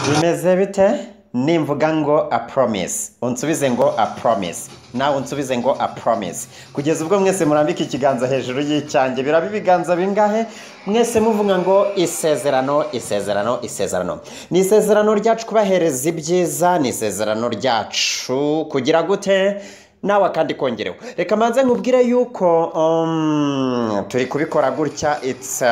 Bimeze bite? Nimvuga ngo "a promise", unsubize ngo "a promise", nawe unsubize ngo "a promise", kugeza ubwo mwese murambika ikiganza hejuru y'icyanjye. Biraba ibiganza bingahe mwese muvuga ngo "isezerano, isezerano, isezerano"? Ni isezerano ryacu kubahereza ibyiza, ni isezerano ryacu kugira gute? Nawe akandi kongereho. Reka manze nkubwire yuko turi kubikora gutya, it's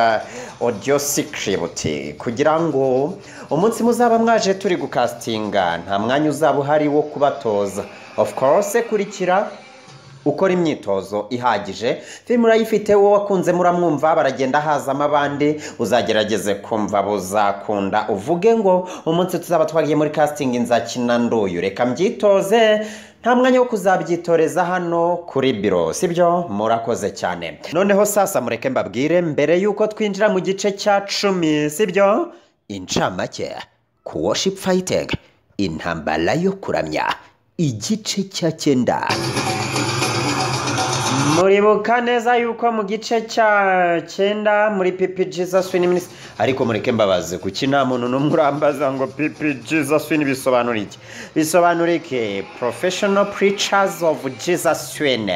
audio script, kugira ngo umunsi muzaba mwaje turi gukasitinga nta mwanya uzaba uhari wo kubatoza. Of course, kurikira, ukora imyitozo ihagije. Filime urayifite, wowe wakunze muramwumva, baragenda hazamo abandi, uzagerageze kumva buzakunda, uvuge ngo "umunsi tuzaba twagiye muri casting nzakina nduyu, reka mbyitoze". Nta mwanya wo kuzabyitoreza hano kuri biro, sibyo? Murakoze cyane. Noneho sasa mureke mbabwire mbere y'uko twinjira mu gice cya 10, sibyo? Incamake ku worship fighting, intambara yo kuramya, igice cya 9. Muribuka neza yuko mu gice cya 9 muri PP Jesus Win Ministry. Ariko mureke mbabaze, kuki nta muntu n'umwe urambaza ngo "PP Jesus Win" bisobanura iki? Bisobanura iki? Professional Preachers of Jesus Win.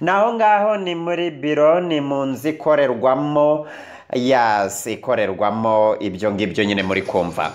Naho ngaho ni muri biro, ni mu nzu ikorerwamo, yes, ikorerwamo ibyo ngibyo nyine muri kumva.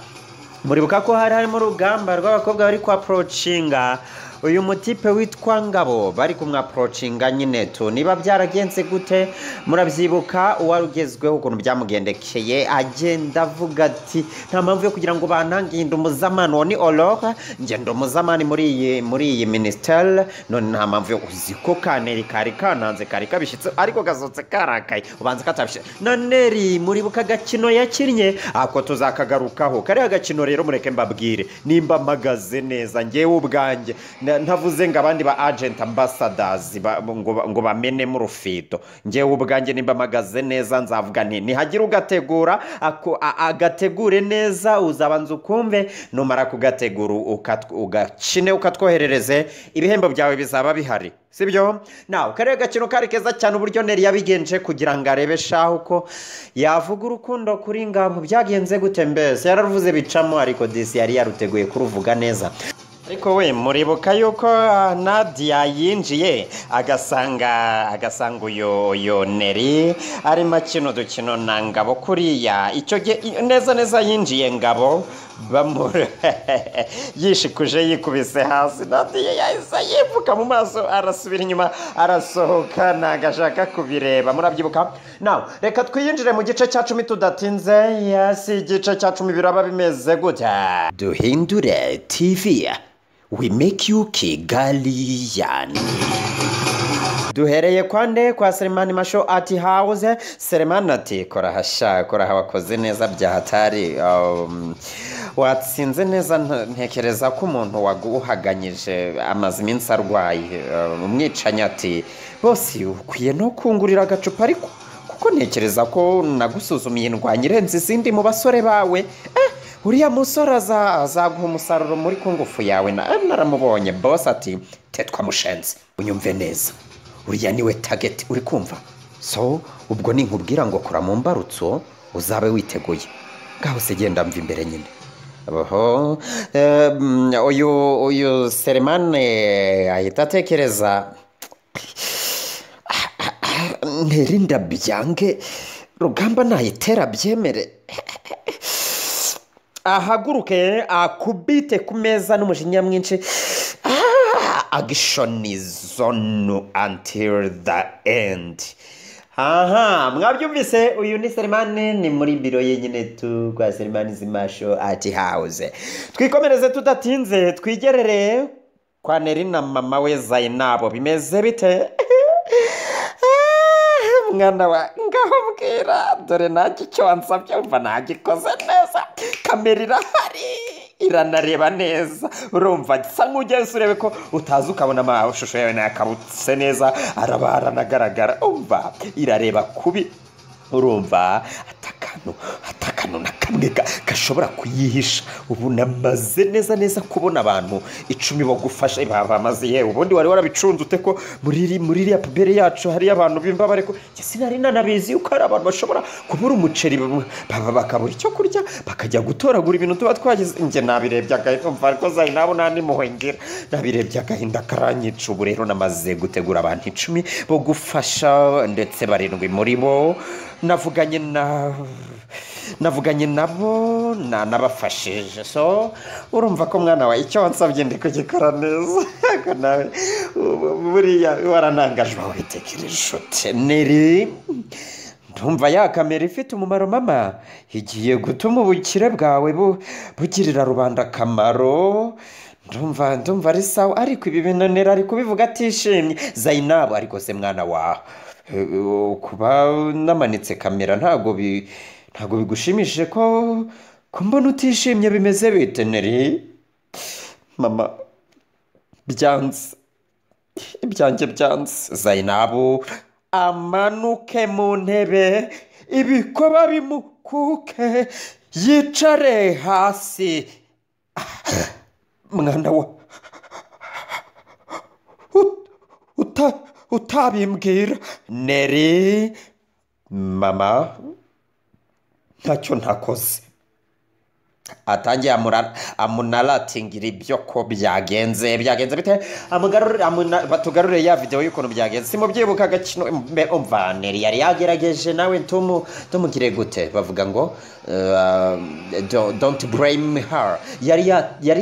Muribuka ko hari harimo urugamba rw'abakobwa bari kwa approachinga uyu mutipe witwa Ngabo, bari kumwapproachinga nyine tu. Niba byaragenze gute? Murabyibuka uwari ugezweho, ukuntu byamugendekeye, agenda avuga ati "nta mpamvu yo kugira ngo bantange, ndi umuzamani." Uwo ni Aurore. "Ngenda umuzamani muri iyi minisiteri, none nta mpamvu yo uzi ko kaneri kari kananze, kari kabishyitse, ariko gasohotse karakaye, ubanza katabishyitse." Na Neri muribuka agakino yakinnye, ako tuzakagarukaho kariya gakino. Rero mureke mbabwire, nimba mpagaze neza ngewe ubwanjye, ntavuze ngo abandi ba agent ambassadors ngo bamenemo urufito, ngewe ubwanjye nimba mpagaze neza nzavuga nti nihagira ugategura agategure neza, uzabanza ukumve, numara kugategura ugakine, ukatwoherereze, ibihembo byawe bizaba bihari, sibyo? Nawe kariya gakino kari keza cyane, uburyo Neri yabigenje kugira ngo arebe shaho uko yavuga urukundo kuri Ngabo. Byagenze gute mbese? Yararuvuze bicamo, ariko disi yari yaruteguye kuruvuga neza. Ariko we muribuka yuko Nadia yinjiye agasanga uyu Neri arimo akina udukino na Ngabo kuriya. Icyo gihe neza neza yinjiye, Ngabo yishikuje, yikubise hasi. Nadia yahise yipfuka mu maso, arasubira inyuma, arasohoka, ntabwo ashaka kubireba. Murabyibuka? Nawe reka twiyinjire mu gice cya 10 tudatinze. Yes, igice cya 10 biraba bimeze gutya. Duhindure TV, we make you Kigalian. Duhereye kwa nde? Kwa Selemani Masho ati hawuze. Selemani ati "kora hasha, kora, wakoze neza bya hatari, watsinze neza. Ntekereza ko umuntu waguhaganyije amaze iminsi arwaye." Umwicanyi ati "bose ukwiye no kungurira agacupa, ariko kuko ntekereza ko nagusuzumiye indwanyi irenze izindi mu basore bawe. Uriya musore azaguha umusaruro muri kungufu yawe, naramubonye." Boss ati "tetwa mushenzi, unyumve neza, uriya niwe target, uri kumva? So ubwo ninkubwira ngo kora mu mbarutso uzabe witeguye. Ngaho se genda, mva imbere nyine." Oho, uyu Selemane ahita atekereza nterinda byange rugamba nayitera byemere, ahaguruke akubite ku meza n'umujinya mwinshi. Action is on until the end. Aha mwabyumvise, uyu ni Selemani, ni muri biro ye nyine tu kwa Selemani Zimasho ati house. Twikomereze tudatinze, twigerere kwa Neri na mama we Zainabo. Bimeze bite mwana wa? Ngaho mbwira, dore nanjye icyo wansabye umva nagikoze neza, kamera irahari, iranareba neza. Urumva sa nk'ugeze urebe ko utaza ukabona amashusho yawe nakabutse neza, araba aranagaragara. Umva irareba kubi, urumva atakantu kantu na kamwe gashobora kuyihisha. Ubu namaze neza neza kubona abantu 10 bo gufasha bamaze. Yewe ubundi wari warabicunze ute ko muri iriya pubere yacu hari abantu b'imbabare ko sinari nanabizi yuko hari abantu bashobora kubura umuceri bakabura icyo kurya bakajya gutoragura ibintu tuba twagize. Njye nabirebye agahinda, umva ariko Zainabu nta n'impuhwe ngira, nabirebye agahinda karanyica. Ubu rero namaze gutegura abantu 10 bo gufasha, ndetse 7 muri bo navuganye nabo nabafashije. So urumva ko mwana wa icyo wansabye ndi kugikora neza. Ko nawe buriya waranangaje wabitekereje ute? Neri ndumva ya kamera ifite umumaro mama, igiye gutuma ubukire bwawe bugirira rubanda akamaro. Ndumva ari sawa, ariko ibi bintu Neri ari kubivuga atishimye. Zainabu ariko se mwana wa kuba namanitse kamera ntabwo bigushimishije ko mbona utishimye, bimeze bite Neri? Mama byanze, ibyanjye byanze. Zainabu amanuke mu ntebe, ibikoba bimukuke, yicare hasi. Mwana wa utabimbwira Neri. Mama ntacyo ntakoze. Atangiye amunaratingira ibyo ko byagenze bite, batugarure ya video y'ukuntu byagenze. Simubyibuka agakino umva Neri yari yagerageje nawe tumugire gute, bavuga ngo don't blame her. Yari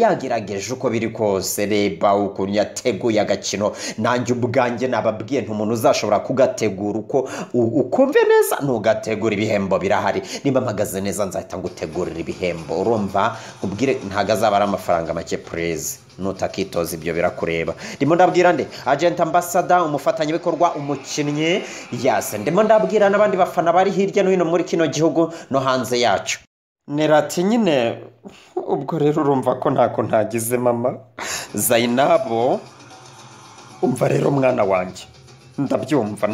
yagerageje uko biri kose. Reba ukuntu yateguye agakino, nanjye ubwanjye nababwiye nti umuntu uzashobora kugategura uko ukumve neza ntugategura, ibihembo birahari. Niba mpagaze neza nzahita ngutegurira ibihembo. Urumva ubwire ntago azaba ari amafaranga make, please nutakitoza ibyo birakureba. Ndimo ndabwira nde? Agent Ambassador, umufatanyabikorwa, umukinnyi. Yes, ndimo ndabwira n'abandi bafana bari hirya no hino muri kino gihugu no hanze yacu. Nerati nyine ubwo rero urumva ko ntako ntagize mama. Zainabu umva rero mwana wanjye, ndabyumva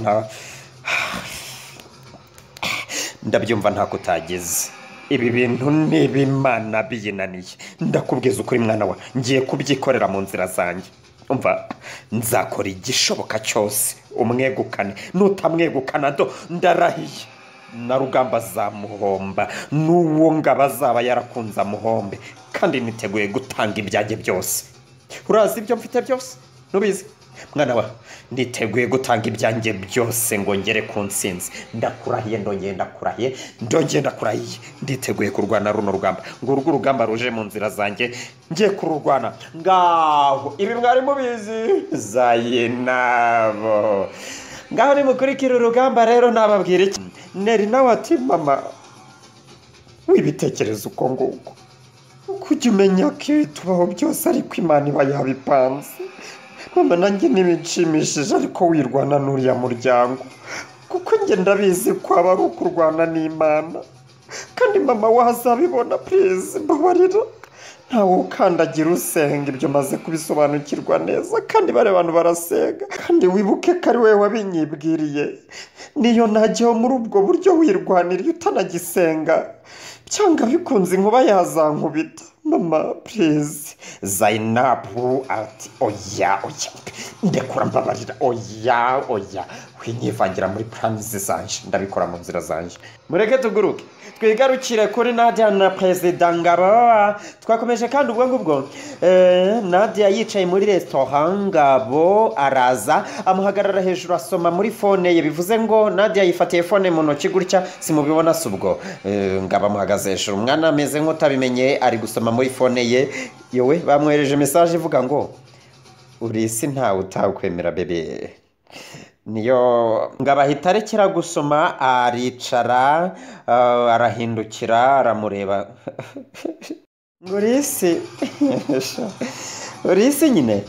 ntako utagize. Ibi bintu n'ibimana biyinaniye, ndakubwiza ukuri mwana wa, ngiye kubyikorera mu nzira zanjye. Umva nzakora igishoboka cyose umwegukane, nutamwegukana do ndarahiye na Rugamba azamuhomba, n'uwo ngaba azaba yarakunze amuhombe, kandi niteguye gutanga ibyanjye byose. Urazi ibyo mfite byose nubizi mwana wa, niteguye gutanga ibyanjye byose ngo ngere ku ntsinzi. Ndakurahiye, ndongeye ndakurahiye, ndongeye ndakurahiye, nditeguye kurwana runo rugamba. Ngo urwo rugamba ruje mu nzira zanjye ngiye kururwana. Ngaho ibi mwari mubizi Zainabu. Ngaho nimukurikira urugamba rero nababwira iki. Neri nawe ati mama wibitekereza uko nguko, kujya umenya ko ibitubaho byose ariko Imana iba yabipanze. Mama nanjye ntibinshimishije ariko wirwana n'uriya muryango, kuko njye ndabizi ko aba ari ukurwana n'Imana. Kandi mama wazabibona, please mbabarira. Ntawe ukandagira usenga, ibyo maze kubisobanukirwa neza. Kandi bari abantu barasenga, kandi wibuke ko ari wowe wabinyibwiriye. Niyo najyaho muri ubwo buryo wirwanira utanagisenga, cyangwa bikunze inkuba yazankubita. Mama please. Zainabu ati oya oya, ndekura mbabarira, oya oya, winyivangira muri plans zanje, ndabikora mu nzira zanje. Mureke tuguruke twigarukire kuri Nadia na Perezida Ngabo. Twakomeje kandi ubwo ngubwo Nadia yicaye muri restaurant, Ngabo araza amuhagarara hejuru asoma muri phone ye. Bivuze ngo Nadia yifatiye phone mu ntoki gutya, simubibona subwo. Ngabo amuhagaze hejuru, umwana ameze nk'utabimenye ari gusoma muri phone ye. Yowe bamwohereje message ivuga ngo uri isi ntawe utakwemera bebe. Niyo Ngabo ahita arekera gusoma, aricara, arahindukira aramureba. Ngo uri isi nyine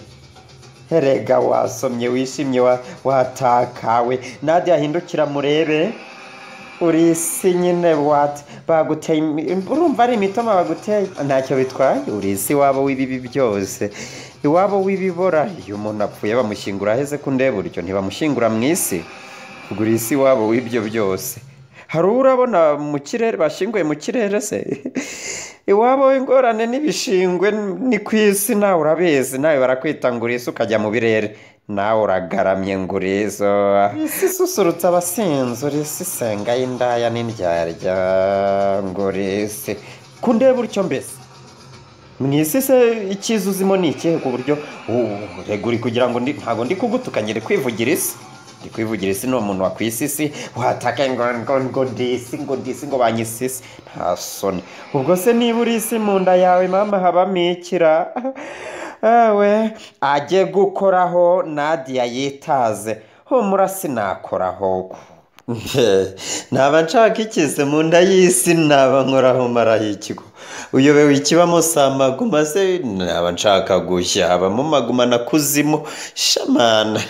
erega wasomye wishimye watakawe. Nadia ahindukira murebe, uri isi nyine baguteye, urumva ari imitoma baguteye, ntacyo bitwaye. Uri isi wabo w'ibibi byose, iwabo w'ibibora. Iyo umuntu apfuye bamushyingura aheze ku ndeba buryo, ntibamushyingura mu isi. Uri isi wabo w'ibyo byose. Hari uwo urabona mu kirere bashyinguye mu kirere se? Iwabo ingorane n'ibishingwe ni ku isi, nawe urabizi, nawe barakwita ngo uri isi ukajya mu birere, nawe uragaramye ngo uri izo isi isusurutsa abasinzi, uri isi isenga y'indaya n'indyarya, ngo uri isi kundeba utyo mbese mu isi se icyiza uzimo ni ikihe ku buryo rega uri kugira ngo ntabwo ndi kugutuka, ngere kwivugira isi, ndi kwivugira isi, ni umuntu wakwisi isi wataka ngo ngo ngo ndi isi, ngo ndi isi, ngo banyise isi, nta soni. Ubwo se niba uri isi mu nda yawe mama habamo ikira? Ewe ajye gukoraho Nadia yitaze, humura sinakoraho. Naba nshaka ikize mu nda y'isi, naba nkoraho maraho ikigo uyobewe ikibamo si amaguma se? Naba nshaka gushya habamo maguma na kuzimu shamana.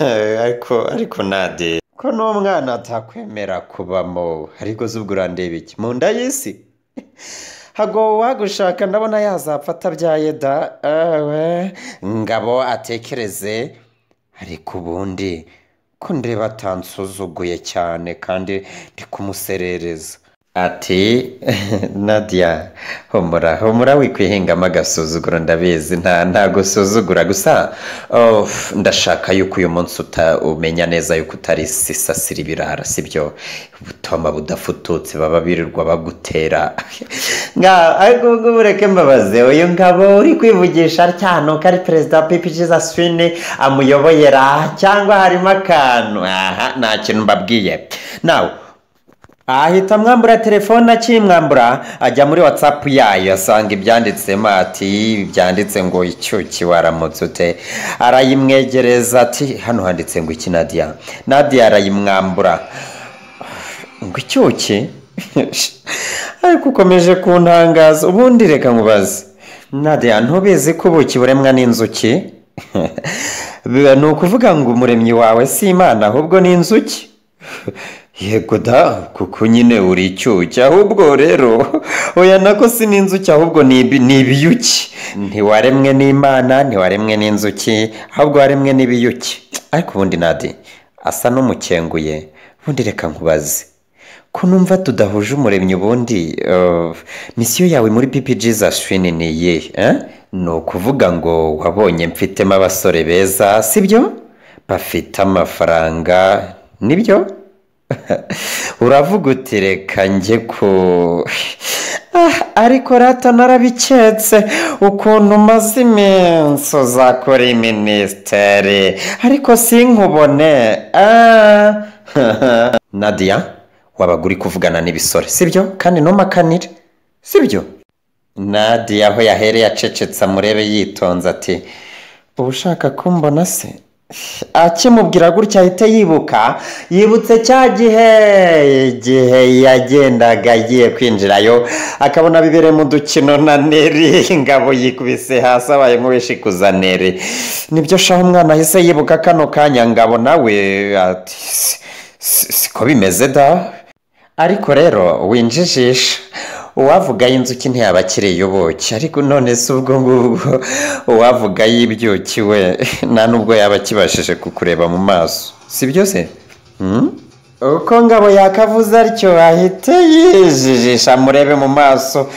Ariko Nadia ko n'umwana atakwemera kubamo, ariko se ubwo urandeba iki mu nda y'isi? Hagowe uwagushaka, ndabona yazapfa atabyaye da. Ewe Ngabo atekereze, ariko ubundi ko ndeba atansuzuguye cyane kandi ndi kumuserereza. Ati Nadia humura humura, wikwihingamo agasuzuguro, ndabizi nta gusuzugura gusa, oh, ndashaka yuko uyu munsi umenya neza yuko utari sisasira ibirara, sibyo? Butoma budafututse baba birirwa bagutera. Ariko ubwo bureke mbabaze, uyu Ngabo uri kwivugisha cyane ko ari perezida wa PP Jesus Win amuyoboyera, cyangwa harimo akantu? Aha nta kintu mbabwiye. Nawe ahita amwambura telefone, akimwambura ajya muri WhatsApp yayo asanga ibyanditsemo, ati byanditse ngo icyuki waramutse ute? Arayimwegereza ati hano handitse ngo iki Nadia? Nadia arayimwambura ngo icyuki? Ariko ukomeje kuntangaza. Ubundi reka nkubaze Nadia, ntubizi ko ubuki buremwa n'inzuki? Ni ukuvuga ngo umuremyi wawe si Imana ahubwo ni inzuki? Yego da, kuko nyine uri icyuki. Ahubwo rero oya, nako si n'inzuki ahubwo ni ibiyuki. Ntiwaremwe n'Imana, ntiwaremwe n'inzuki, ahubwo waremwe n'ibiyuki. Ariko ubundi Nadia asa n'umukenguye. Ubundi reka nkubaze, ko numva tudahuje umuremyi, ubundi misiyo yawe muri PP Jesus Win ni iyihe? Ni ukuvuga ngo wabonye mfitemo abasore beza, sibyo? Bafite amafaranga, nibyo? Uravuga uti reka njye ku ariko rata narabiketse ukuntu umaze iminsi uzakora minisiteri ariko sinkubone. Nadia wabaga uri kuvugana n'ibisore, sibyo? Kandi ntumakanire, sibyo? Nadia aho yahereye acecetse amurebe yitonze ati uba ushaka kumbona se? Akimubwira gutya ahita yibuka, yibutse cya gihe igihe yagendaga agiye kwinjirayo akabona bibereye mu dukino na Neri, Ngabo yikubise hasi abaye nk'uwishikuza Neri. Nibyo shaho umwana ahise yibuka kano kanya. Ngabo nawe ati siko bimeze da, ariko rero winjijisha, uwavuga y'inzuki ntiyaba akiriye ubuki, ariko none se ubwo ngubwo uwavuga y'ibyuki we nta nubwo yaba akibashije kukureba mu maso, si byo se? Uko Ngabo yakavuze atyo ahite yijijisha murebe mu maso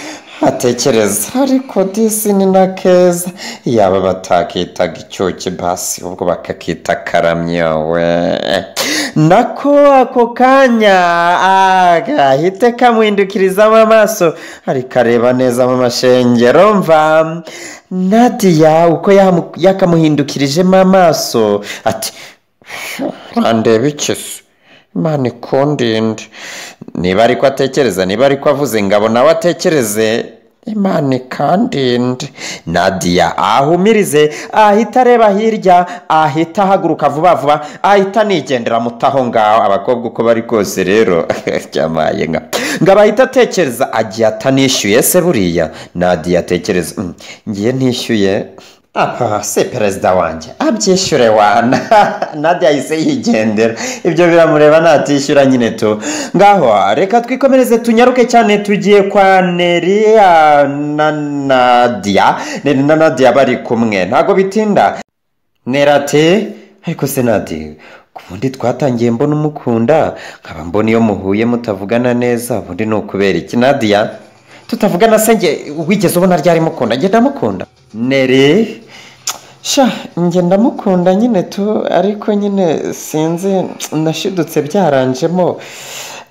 atekereza, ariko disi ni na keza, yaba batakitaga icyuki basi ubwo bakakita karamyo we. Nako ako kanya agahite kamuhindukirizamo amaso ariko areba neza mu mashengero. Mva Nadia uko yakamuhindukirijemo amaso ati urandeba iki se? Imana ikundinde. Niba ariko atekereza, niba ariko avuze, Ngabo nawe atekereze Imana ikandinde. Nadia ahumirize ahita areba hirya, ahita ahaguruka vuba vuba, ahita anigendera mutaho ngaho. Abakobwa uko bari kose rero byamaye nka Ngabo ahita atekereza agiye atanishyuye se buriya? Nadia atekereza ngiye ntishyuye, apa se perezida wanjye abyishyure wana. Nadia yahise yigendera, ibyo biramureba natishyura nyine tu. Ngaho reka twikomereze tunyaruke cyane, tugiye kwa Neri na Nadia. Neri na Nadia bari kumwe, ntago bitinda. Neri ati ariko se Nadia Ubundi twatangiye mbona umukunda, nkaba mbona iyo muhuye mutavugana neza, ubundi ni ukubera iki? Nadia, tutavugana se njye wigeze ubona ryari mukunda? Njye ndamukunda. Neri, sha njye ndamukunda nyine tu, ariko nyine sinzi, nashidutse byaranjemo.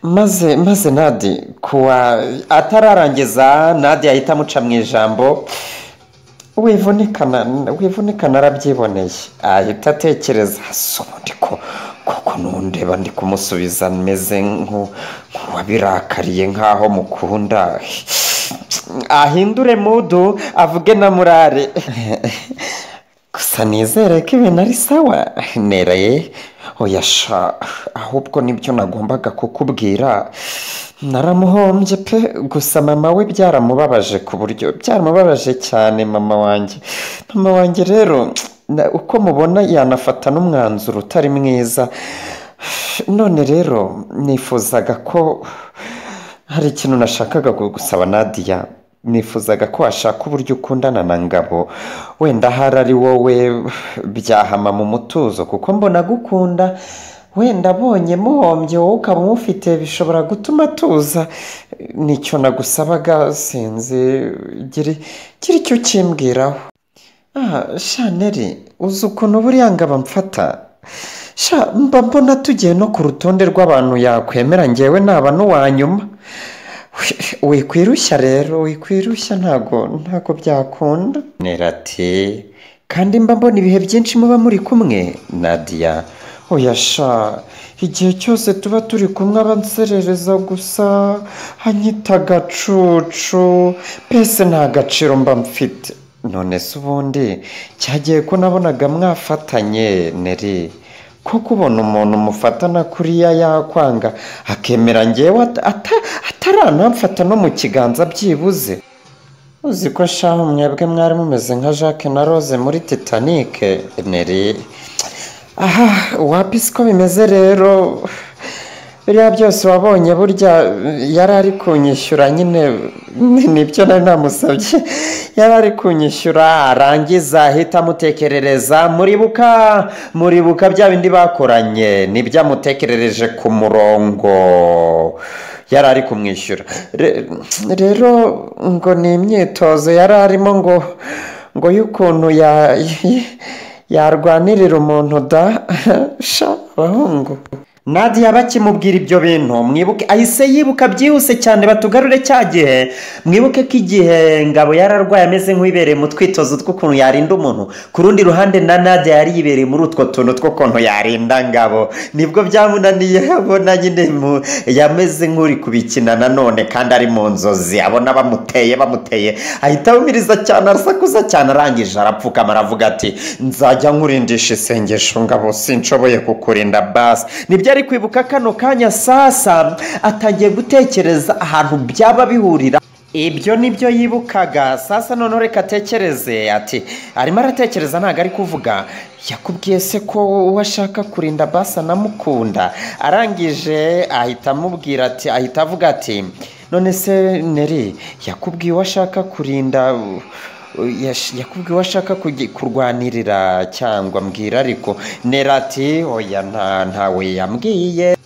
Maze Nadi kuwa atararangiza, Nadia ahita amuca mu ijambo, wivunika narabyiboneye. Ahita atekereza, ese ubundi ko koko nundeba ndi kumusubiza meze nk'uwabirakariye nk'aho mukunda. Ahindure mudu avuge na murare, gusa nizere ko ibintu ari sawa. Nereye, oya sha, ahubwo nibyo nagombaga kukubwira, naramuhombye pe. Gusa mama we byaramubabaje, ku buryo byaramubabaje cyane. Mama wanjye rero uko mubona yanafata n'umwanzuro utari mwiza. None rero nifuzaga ko hari ikintu nashakaga gusaba Nadia, nifuzaga ko washaka uburyo ukundana na Ngabo, wenda ahari ari wowe byahama mu mutuzo, kuko mbona gukunda, wenda abonye muhombye wowe ukaba umufite bishobora gutuma atuza. Nicyo nagusabaga, sinzi, gira icyo ukimbwiraho. Shaneri, uzi ukuntu buriya Ngabo mfata? Sha mba mbona tugiye no ku rutonde rw'abantu yakwemera, ngewe naba n'uwa nyuma. Wikwirushya rero, wikwirushya, ntago byakunda. Nera ati, kandi mba mbona ibihe byinshi muba muri kumwe. Nadia, oya sha, igihe cyose tuba turi kumwe abanserereza gusa, anyita agacucu, mbese nta gaciro mba mfite. None se ubundi cyagiye ko nabonaga mwafatanye Neri, ko kubona umuntu mufatana kuriya yakwanga akemera ngewe ataranamfata no mu kiganza byibuze. Uzi ko shahu mwebwe mwari mumeze nka Jacques na Rose muri Titanic. Neri, aha wapi siko bimeze rero, biriya byose wabonye burya yari ari kunyishyura nyine, nibyo nari namusabye, yari ari kunyishyura arangiza ahita amutekerereza. Muribuka bya bindi bakoranye, nibyo amutekerereje ku murongo yari ari kumwishyura. Rero ngo ni imyitozo yari arimo ngo y'ukuntu yarwanirira umuntu da. Sha abahungu. Nadia bakimubwira ibyo bintu, mwibuke ahise yibuka byihuse cyane, batugarure cya gihe. Mwibuke ko igihe Ngabo yararwaye ameze nk'uwibereye mu twitozo tw'ukuntu yarinda umuntu, ku rundi ruhande na Nadia yari yibereye muri utwo tuntu tw'ukuntu yarinda Ngabo, nibwo byamunaniye abona nyine yameze nk'uri kubikina nanone kandi ari mu nzozi, abona bamuteye ahita abumiriza cyane, arasakuza cyane, arangije arapfukama aravuga ati, nzajya nkurindisha isengesho Ngabo, sinshoboye kukurinda basi. Nibyo ari kwibuka kano kanya sasa atangiye gutekereza ahantu byaba bihurira. Ibyo nibyo yibukaga sasa. None reka atekereze, ati arimo aratekereza ntago ari kuvuga. Yakubwiye se ko uwashaka kurinda basa namukunda? Arangije ahita amubwira ati, ahita avuga ati, none se Neri, yakubwiye uwashaka kurinda, yakubwiye uwashaka kurwanirira cyangwa mbwira? Ariko Neri ati, oya ntawe yambwiye.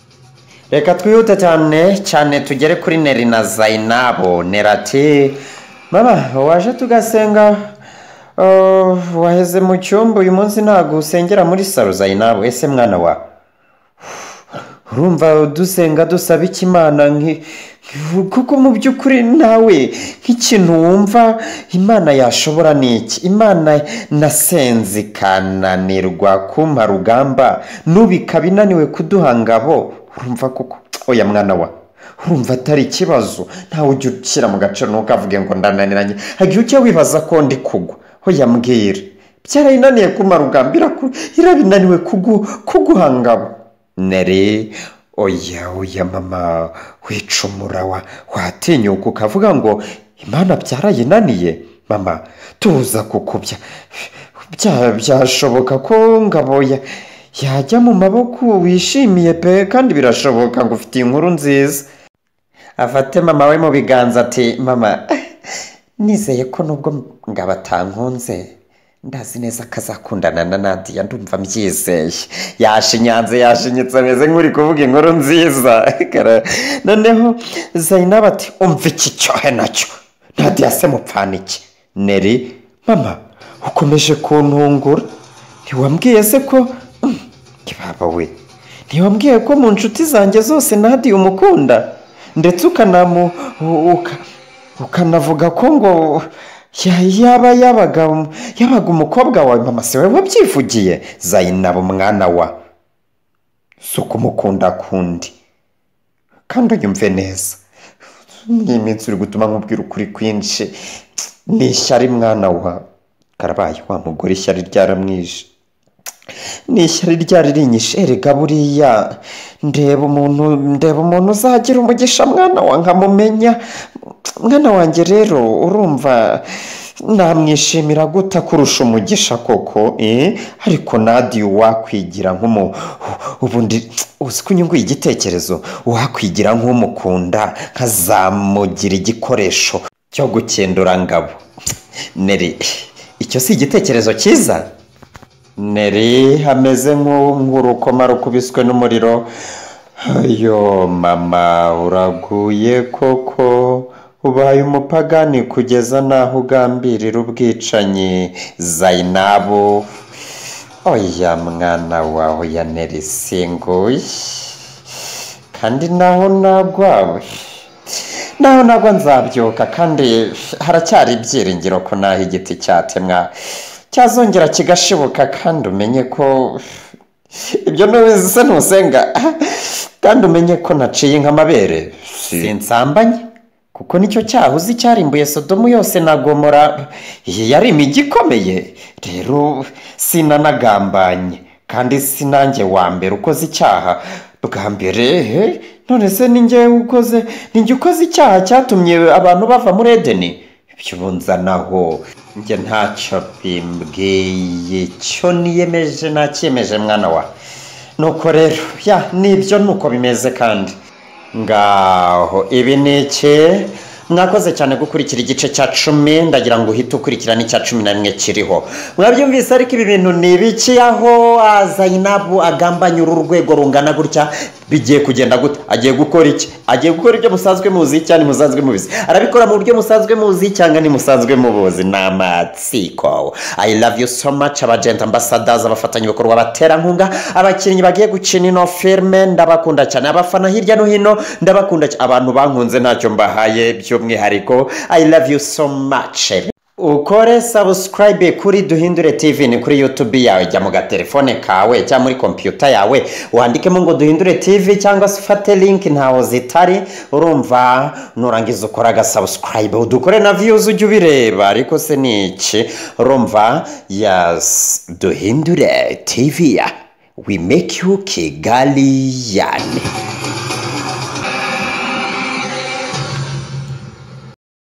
Reka twihute cyane cyane tugere kuri Neri na Zainabo. Neri ati, mama waje tugasenga, waheze mu cyumba uyu munsi ntago usengera muri saro. Zainabo, ese mwana wa, urumva dusenga dusaba iki Imana? Kuko mu by'ukuri nawe nk'ikintu wumva Imana yashobora ni iki? Imana nasenze ikananirwa kumpa rugamba, n'ubu ikaba inaniwe kuduha Ngabo, urumva koko? Oya mwana wa, urumva atari ikibazo, ntawe ujya ushyira mu gaciro ntukavuge ngo ndananiranye, hagiye ujya wibaza ko ndi kugwa. Oya mbwira, byarayinaniye kumpa rugamba, irabinaniwe kuguha Ngabo. Neri, oya oya mama, wicumura watinyuka ukavuga ngo Imana byarayinaniye? Mama tuza kukubya, byashoboka ko Ngabo yajya mu maboko wishimiye pe, kandi birashoboka ngo ufite inkuru nziza. Afate mama we mu biganza ati, mama nizeye ko nubwo Ngabo atankunze Ndazi neza ko azakundana na Nadia, ndumva mbyizeye. Yashinyanze, yashinyitse, ameze nk'uri kuvuga inkuru nziza. Noneho Zainab ati umva iki cyohe nacyo, Nadia se mupfana iki? Neri, mama ukomeje kuntungura, ntiwambwiye se ko baba we, ntiwambwiye ko mu nshuti zanjye zose Nadia umukunda, ndetse ukanavuga ko ngo yaba yabaga umukobwa wawe. Mama se wowe wabyivugiye? Zainab mwana wa, si ukumukunda kundi, kandi unyumve neza, iyi minsi uri gutuma nkubwira ukuri kwinshi, ni ishyari mwana wa. Karabaye wa mugore, ishyari ryaramwishe, ni ishyari ryari rinyishe. Erega buriya ndeba umuntu uzagira umugisha mwana wa nkamumenya. Mwana wanjye rero urumva namwishimira guta kurusha umugisha koko, ariko Nadia wakwigira ubundi uzi ko unyunguye igitekerezo, wakwigira nk'umukunda nkazamugira igikoresho cyo gukendura ngabo. Neri, icyo si igitekerezo cyiza? Neri ameze nk'urukoma rukubiswe n'umuriro. Ayo mama, uraguye koko, ubaye umupagani kugeza naho ugambirira ubwicanyi. Zainabu, oya mwana wawe ya Neri, singuye, kandi naho nagwa nzabyuka, kandi haracyari ibyiringiro ko naho igiti cyatemwa cyazongera kigashibuka. Kandi umenye ko ibyo ntubizi ntusenga, kandi umenye ko naciye nk'amabere, sinsambanye, kuko nicyo cyaha uzi cyarimbuye Sodomu yose na Gomora, iyi yari imijyi ikomeye. Rero sinanagambanye, kandi sinanjye wa mbere ukoze icyaha bwa mbere. None se ninjye ukoze icyaha cyatumye abantu bava muri Edeni? Ibyo bunzanaho njye ntacyo bimbwiye, icyo niyemeje nakiyemeje mwana wa. Nuko rero ya nibyo nuko bimeze. Kandi ngaho ibi ni iki? Mwakoze cyane gukurikira igice cya 10, ndagira ngo uhite ukurikira n'icya 11 kiriho. Mwabyumvise, ariko ibi bintu ni ibiki? Aho Zainabu agambanye uru rwego rungana gutya, bigiye kugenda gute? Agiye gukora iki? Agiye gukora ibyo musanzwe muzi cyane musanzwe mubizi. Arabikora mu buryo musanzwe muzi cyangwa ni musanzwe mubuzi? Namatsiko. I love you so much, abagent ambassadors, abafatanya bikorwa, abaterankunga, abakinnyi bagiye gukina ino filme, ndabakunda cyane, abafana hirya no hino ndabakunda cyane, abantu bankunze ntacyo mbahaye by'umwihariko. I love you so much. Ukore subscribe kuri Duhindure TV, ni kuri YouTube yawe, jya mu gatelefone kawe cyangwa muri computer yawe wandikemo ngo Duhindure TV, cyangwa se ufate link ntaho zitari, urumva nurangiza ukora ga subscribe, udukore na views ujye ubireba. Ariko se ni iki? Urumva, yes, Duhindure TV, we make you Kigalian.